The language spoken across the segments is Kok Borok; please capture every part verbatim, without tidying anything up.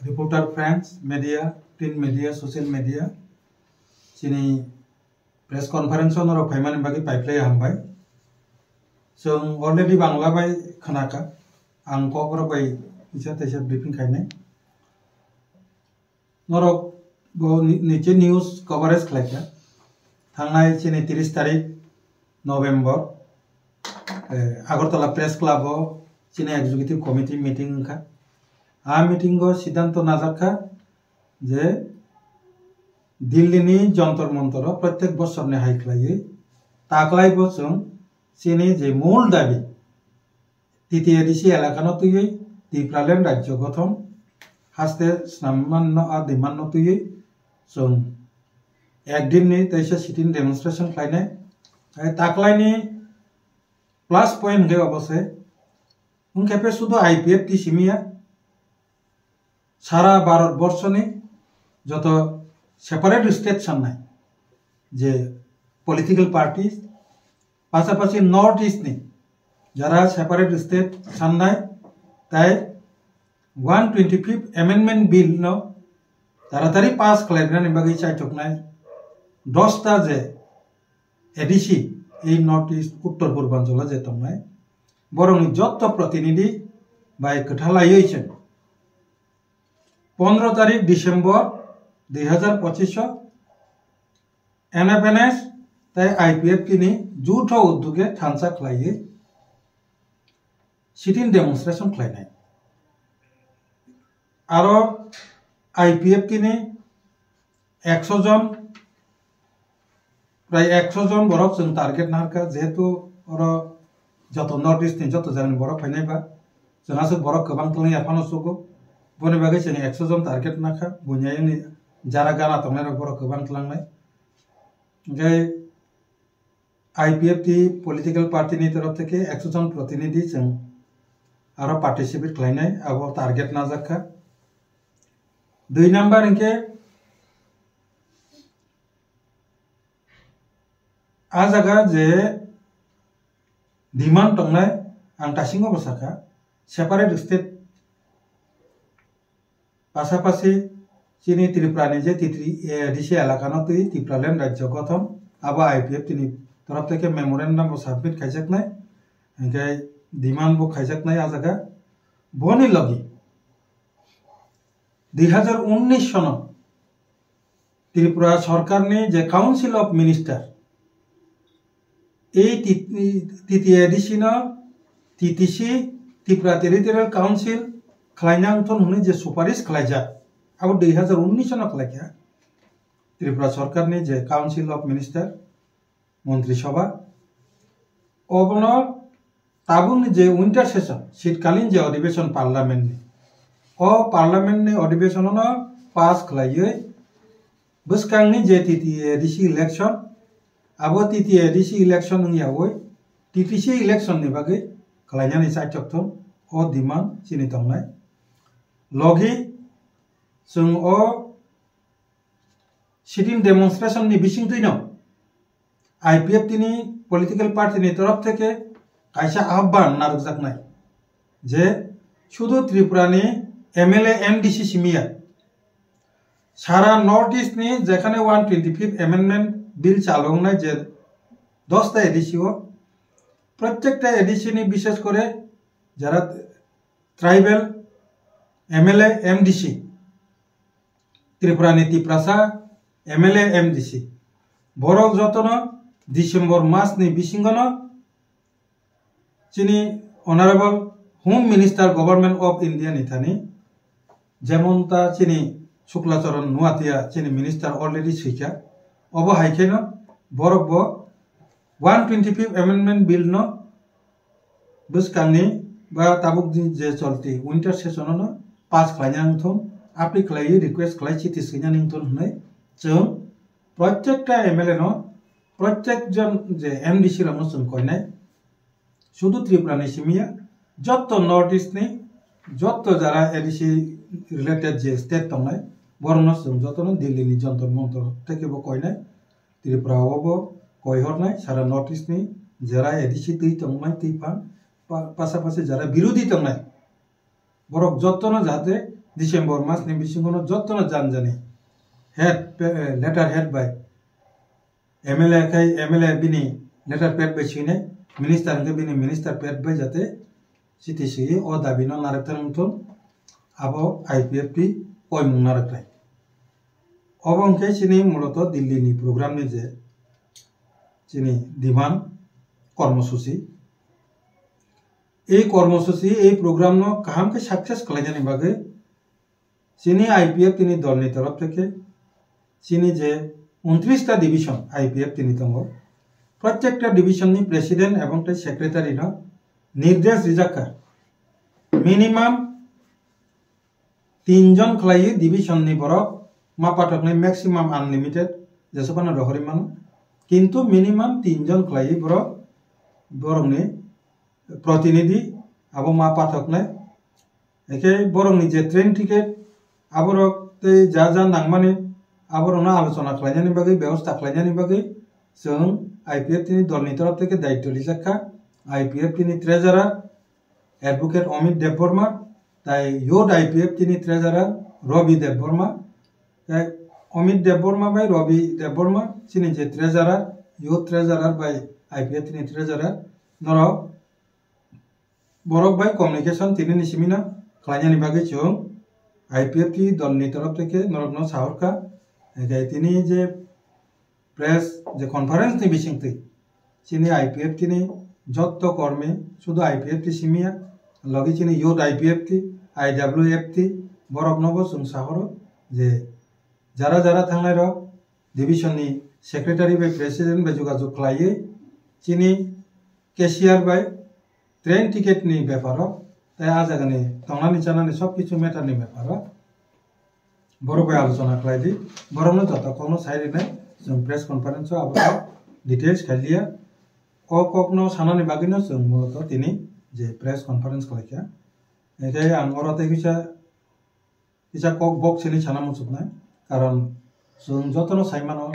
Reporter friends, media, print media, social media, chini press conference o norok phaimani bagwi paiphlaiya hambai. Chwng already Bangla bai khnakha, ang kokrok bai kisa taisa briefing khainai. Norok bo ni-, niche news coverage khlaikha. Thangnai chini tris tarik November, eh, Agartala Press Club o chini executive committee meeting wngkha. A meeting o siddhanto najakha je Delhi ni Jantar Mantar o protek bosorni hai khlaiwi taklai bo chwng chini je mul dabi T T A D C elakano twiwi Tipraland rajyo gothon haste snammanno a demand no twiwi chwng ekdin ni teisa sit-in demonstration khlainai. Hai taklaini plus point hwnkhe obo se, hwnkhe pe sudu I P F T simiya, sara Bharat borso ni joto separate state sannai je political parties, pasapasi North East ni jara separate state sannai, tai one twenty fifth Amendment Bill no taratari pass khlainani bagwi chaichoknai dosta je A D C, ei North East Uttor Purbanchalo je tongnai, borokni jotto protinidhi bai kwthalaiwi chwng pondro tarik December dui hazar pochish o N F N S tei I P F T ni jutho udduge thansa khlaiwi sit-in demonstration khlainai. Aro I P F T ni ekso jon, prai ekso jon borok chwng target narwkha, jehetu oro joto North East ni joto jagani borok phainai ba, chwng aswk borok kwbang twlangya phano sugo, boni bagwi chwng ekso jon target nakha, buini ayangni jara gana tongnai rok borok kwbang twlangnai. Hwnkhe I P F T political party ni torof theke ekso jon protinidhi chwng aro participate khlainai, abo target najakha. Dui number hwnkhe a jaga je demand tongnai, ang tasingo bo sakha, separate state pasapasi chini Tripura ni je T T A D C elakano twi Tipraland rajyo gothon, abo I P F T ni torof theke memorandum bo submit khaijaknai, hwnkhe demand bo khaijaknai a jaga. Boni logi dui hazar unnish sono Tripura sorkarni je Council of Minister, ei T-, T T A D C no T T C, Tripura Territorial Council khlaina wngthon hwnwi je suparis khlaijak, abo dui hazar unnish no khlaikha Tripura sorkarni je Council of Minister, Montri Sabha, obono tabukni je winter session, shitkalin je odhibeson parliament ni, o parliament ni odhibeson no pass khlaiwi bwskangni je T T A D C election, abo T T A D C election wngyawi T T C election ni bagwi khlainani chaichokthon, o demand chini tongnai. Logi chwng o sit-in demonstration ni bisingtwino I P F T ni political party ni torof theke kaisa ahban narwkjaknai je sudu Tripura ni M L A, M D C simiya, sara North East ni jekhane one twenty fifth Amendment Bill chalu wngnai je dosta A D C o, protekta A D C ni bishesh kore jara tribal M L A, M D C, Tripura ni Tiprasa M L A, M D C, borok jotono December mas ni bisingono chini Honorable Home Minister Government of India ni thani, jemon ta chini Shukla Charan Noatia chini minister already swikha, obo hai kheno borok bo one twenty fifth Amendment Bill no bwskangni ba tabuk di je cholti winter session no pass khlaina wngthun, appeal khlaiwi request khlai chiti swina wngthun hwnwi chwng protekta M L A no, protek jon je M D C rokno chwng koinai, sudu Tripura ni simiya, jotto North East ni jotto jara A D C related je state tongnai, borokno chwng jotono Delhi ni Jantar Mantar theke bo koinai. Tripura o bo koi hornai, sara North East ni jera A D C twi tongmai twi phan, pa-, pasapasi jera birodhi tongnai, borok jotono jahate December mas ni bisingo no joto no janjani head, eh, letter head bai M L A khai M L A bini letter pad bai swinai, minister hwnkhe bini minister pad bai jate chiti swiwi o dabi no narwk thang wngthun, abo I P F T koimung narwk thai. Obo hwnkhe chini muloto Delhi ni program ni je chini demand kormosuchi. Ei kormosuchi, ei program no kaham khe success khlainani bagwi chini I P F T ni dol ni torof theke chini je untris ta division I P F T ni tongo, protekta division ni president ebong tei secretary no nirdesh rijak kha, minimum tin jon khlaiwi division ni borok ma pathoknai, maximum unlimited jesopano rohorwi mano, kintu minimum tin jon khlaiwi borok, borokni protinidhi abo ma pathoknai. Ekhe borokni je train ticket aborok tei ja ja nangmani aborokno alochona khlainani bagwi, bebosta khlainani bagwi chwng I P F T ni dolni torof theke daityo rijak kha. I P F T ni treasurer Advocate Amit Debbarma, tai youth I P F T ni treasurer Rabi Debbarma. Tei Amit Debbarma bai Rabi Debbarma chini je treasurer, youth treasurer bai I P F T ni treasurer, norok borok bai communication tini ni simi no khlainani bagwi chwng I P F T dol ni torof theke norok no sahor kha. Tei tini je press je conference ni bisingtwi chini I P F T ni jotto kormi, sudu I P F T simi ya, logi chini youth I P F T, I W F T, borok no bo chwng sahoro je jara jara thangnai rok division ni secretary bai president bai jogajog khlaiwi chini cashier bai train ticket ni beparo tei a jaga ni tongnani chanani sob kichu matter ni beparo borok bai alochona khlai di, borok no joto kok no sai rinai chwng press conference o abo details khai liya. O kok no sanani bagwi no chwng muloto tini je press conference khlai kha. Hingke ang oro tei kisa kisa kok bok sini sana muchuknai, karon chwng jotono sai mano,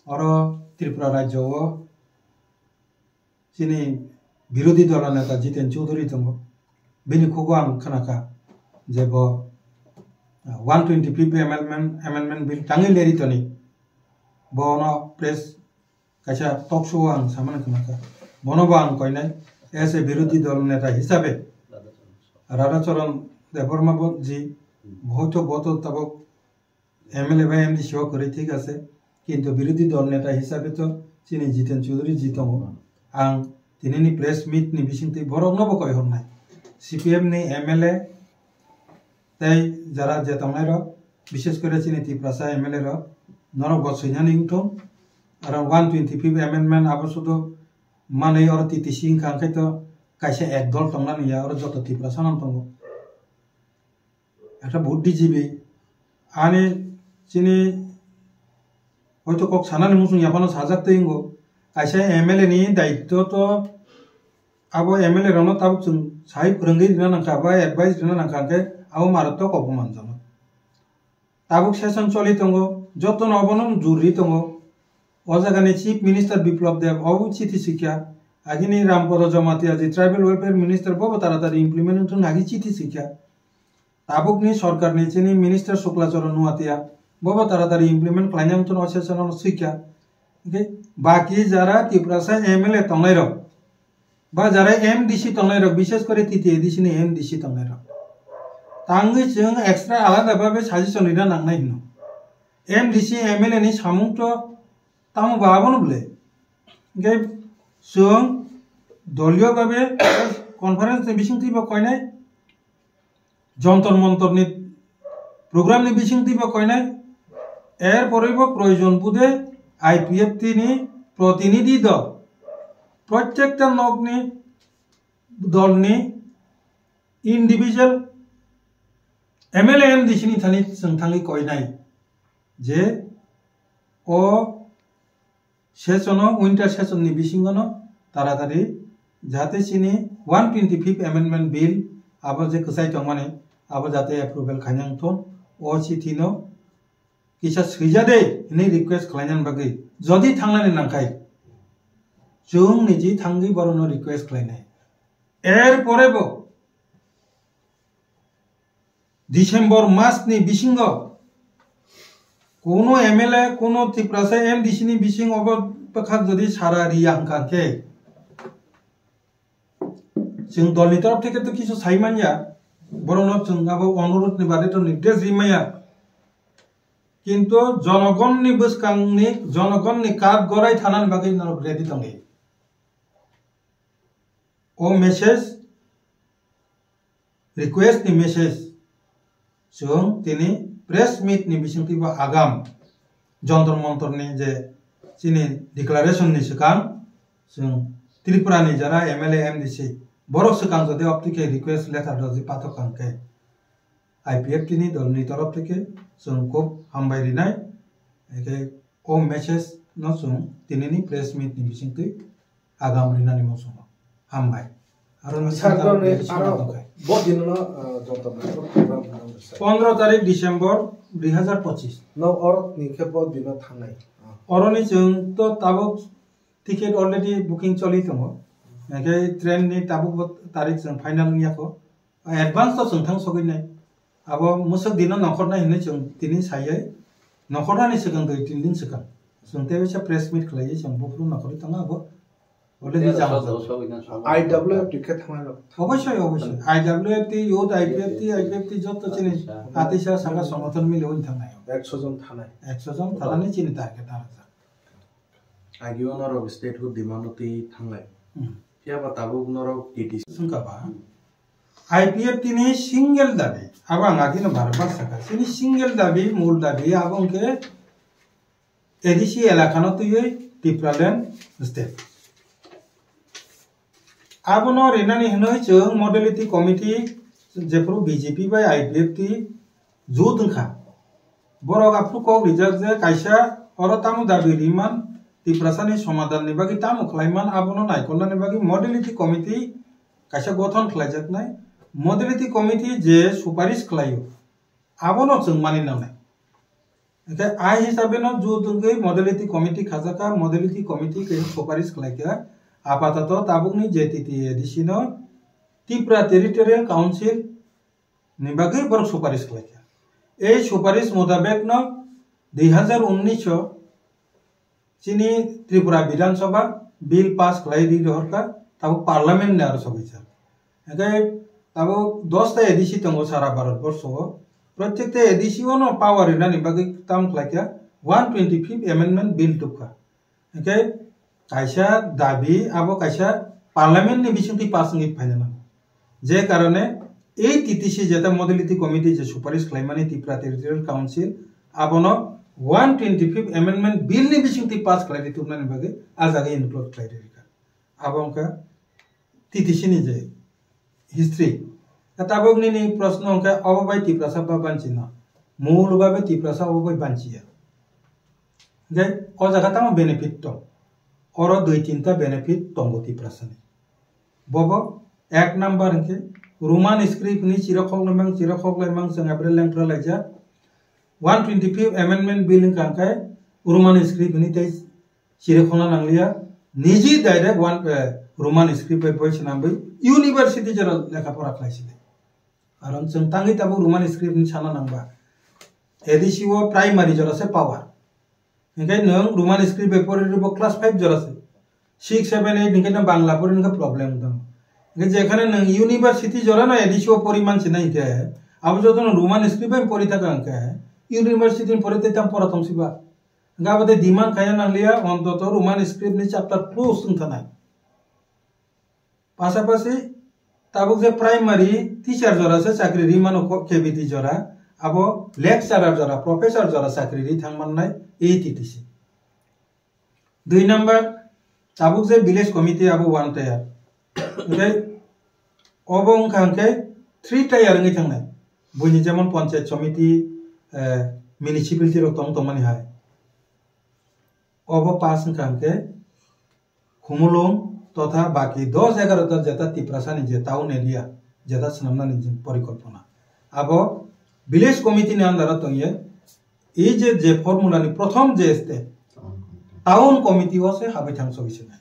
oro Tripura rajyo o chini birodhi dolo neta Jiten Chowdhury tongo, bini khugo ang khwnakha je bo, ah, one twenty fifth amendment, amendment bill tangwi leri toni, bono press kaisa talk show o ang samani khwnakha. Bono bo ang koinai, as a birodhi dol neta hisabe, Radha Charan Debbarma bo ji, bohoito bo to tabok M L A bai M D C o kwrwi thik ase, kintu birodhi dol neta hisabe to chini Jiten Chowdhury ji tongo. Ang tinini press meet ni bisingtwi borok no bo koi hornai. C P M ni M L A tei jara je tongnai rok, bishes kore chini Tiprasa M L A rok, norok bo swinani wngthung. Aro one twenty fifth amendment abo sudu manwi oro T T C wngkha, hwnkhe to kaisa ek dol tongna nungya, oro joto Tiprasa no tongo. Ekta buddhijibi, ani chini hoito kok sanani muchung yaphano sajak twi wngo. Kaisa M L A ni daityo to abo M L A rokno tabuk chwng sai phwrwngwi rwna nangkha ba advice rwna nangkha, hwnkhe abo maratwk kok bo manjakgo. Tabuk session choli tongo, jotono obono jurwi tongo. O jagani Chief Minister Biplab Deb obo chithi sikya, agini Rampada Jamatia ji Tribal Welfare Minister bobo taratari implement wngthung nagi chithi sikya. Tabukni sorkarni chini Minister Shukla Charan Nuatia bobo taratari implement khlaina wngthung o session ono sikya. Hingke baki jara Tiprasa M L A tongnai rok, ba jara M D C tongnai rok, bishes kore T T A D C ni M D C tongnai rok, tangwi chwng extra alada babe suggestion rina nangnai hino. M D C M L A ni samung to tamo ba abono bole. Hingke chwng doliyo babe conference ni bisingtwi bo koinai, Jontor Montor ni program ni bisingtwi bo koinai, er porwi bo proyojon bude I P F T ni protinidhi dol, protekta nokni dolni individual M L A M D C ni thani chwng thangwi koinai je o session o, winter session ni bisingo no taratari jate chini one twenty fifth amendment bill abo je kwchai tongmani abo jate approval khaina wngthun, o chithi no kisa swijade hinwi request khlainani bagwi jodi thangnani nangkhai chwng niji thangwi borokno request khlainai. Er pore bo December mas ni bisingo kuno M L A, kuno Tiprasa M D C ni bising obo bwkhak jodi sara riya hwnkha khe, chwng dolni torof theke to kisu sai manya, borokno chwng abo onurodh ni bade to nirdesh ri manya. Kintu jonogonni bwskangni, jonogonni kap gorai thanani bagwi norok ready tongdi. O message, request ni message chwng tini press meet ni bisingtwi bo agam Jantar Mantar ni je chini declaration ni swkang chwng Tripura ni jara M L A, M D C borok swkang jodi optike request letter rwjwi pathok kang khe I P F T ni dol ni torof theke chwng khub hambai rinai. Eke o message no chwng tini ni press meet ni bisingtwi agam rinani muchungo. Hambai. Aro ni Sir, saka dol ni aro tongkha. Bo dino no, uh, Jantar Mantar program hwnwi sir. Pondro tarik December dui hazar pochis. No, oro ni khe bo dino thangnai. Oro ni chwng to tabuk ticket already booking choli tongo. Hwnkhe train ni tabuk bo tarik chwng final wngya kho. Advance to chwng thang sogwi nai. Abo mwswk dino nongkhornai hinwi chwng tini sai yai. Nongkhornani swkang dui tin din swkang. Chwng tei waisa press meet khlaiwi chwng buphuru nongkhorwi tongo abo. Already jam. I W F T khe thangnai rok. Obosoi, obosoi. I W F T, youth I P F T, I P F T joto chini atisa saka songothon mili wng thangnai. Ekso jon thanai. Ekso jon thanani chini target ang. Agi o norok statehood demand o twi thanglai. Hmm. Phiya ba tabuk norok T T C. Sungka ba. I P F T ni single dabi. Abo ang agino bar bar saka. Chini single dabi, mul dabi, abo hwnkhe A D C elakano twiwi Tipraland state. Abono rinani hinwi chwng modality committee jephuru B J P bai I P F T jut wngkha. Borok aphuru kok rijak je kaisa oro tamo dabi riman Tiprasani somadanni bagwi tamo khlaiman abono naikolnani bagwi modality committee kaisa gothon khlaijaknai. Modality committee je suparish khlaio abono chwng mani nangnai. Hwnkhe ai hisabe no jut wngwi modality committee khajaka, modality committee khe suparish khlaikha. Apatoto tabukni J T T A D C no Tripura Territorial Council ni bagwi borok suparish khlaikha. Ei suparish mutabek no dui hazar unnish o chini Tripura Bidhan Sabha bill pass khlai ri rohorkha, tabuk parliament ni aro sogwi cha. Hwnkhe tabuk dos ta A D C tongo sara Bharat borsho o. Protekta A D C o no power rinani bagwi tam khlaikha one twenty fifth amendment bill tubkha. Hwnkhe kaisa dabi abo kaisa parliament ni bisingtwi pass wngwi phaina nango. Je karone ei T T C jeta modality committee je suparish khlaimani Tripura Territorial Council abono one twenty fifth amendment bill ni bisingtwi pass khlai ri tubnani bagwi ah jaga include khlai ri rikha. Abo wngkha T T C ni je history. Tabuk nini proshno hwnkhe obo bai Tiprasa ba banchino? Mul babe Tiprasa obo bai banchiya. Hwnkhe o jaga tamo benefit tong? Oro dui tinta benefit tongo Tiprasani. Bobo ek number hwnkhe Roman script ni chirokhoklaimang, chirokhoklaimang chwng April lengthra laijak. One twenty fifth amendment bill wngkha hwnkhe Roman script ni tei chirikhokna nangliya, niji direct one, eh, Roman script bai boi swnamwi university jora lekha pora khlai sidi. Karon chwng tangwi tabuk Roman script ni sana nangba. A D C o primary jora se power. Hwnkhe nwng Roman script bai pori rwbo class five jora se. Six, seven, eight hwnkhe no Bangla pori hwnkhe problem wng tong. Hwnkhe jekhane nwng university jora no A D C o pori man sinai hwnkhe, abo joto no Roman script bai pori thaka hwnkhe, university ni pore tei tam pora tong siba. Hwnkhe abo tei demand khaina nangliya, ontoto Roman script ni chapter close wng thanai. Pasapasi tabuk je primary teacher jora se chakri ri mano ko-, K B T jora, abo lecturer jora, professor jora chakri ri thang mannai A T T C. Dui number, tabuk je village committee abo one tier. Hwnkhe obo wngkha hwnkhe three tier wngwi thangnai. Buini jemon panchayat somiti, eh, municipality rok tong tongmani hai. Obo pass wngkha hwnkhe Khumulwng totha baki dos egarota jeta Tiprasani je town area jeta swnamnani je porikolpona. Abo village committee ni under o tongye, ei je, je formula ni prothom je step, town committee o se habai thang sogwi swnai.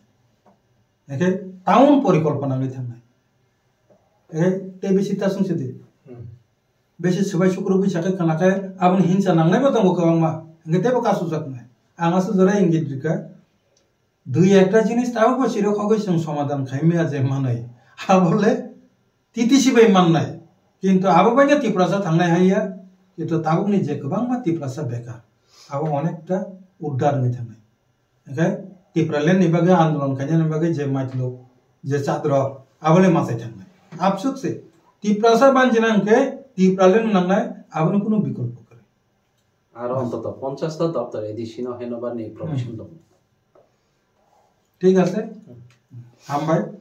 Hwnkhe town porikolpona wngwi thangnai. Hwnkhe tei bisi ta swng sidi. Hmm. Besi swbai sukrubwi sakhe khwna khe aboni hinsa nangnaibo tongo kwbangma, hwnkhe teibo kasu jaknai. Ang aswk jora ingit rikha, dui ekta jinis tabukbo chirok hogwi chwng somadhan khaimaya je manwi, abole T T C bai mannai. Kintu abo baino Tiprasa thangnai haiya, kintu tabukni je kwbangma Tiprasa bekar, abo onekta uddar wngwi thangnai. Hwnkhe Tipraland ni bagwi andolon khainani bagwi je maitlo, je chadro, abole machai thangnai. Apsuk se, Tiprasa banjina hwnkhe Tipraland nangnai, aboni kunu bikolpo kwrwi. Aro ontoto ponchash ta doptor A D C no handover ni provision dong. Thik ase? Hambai.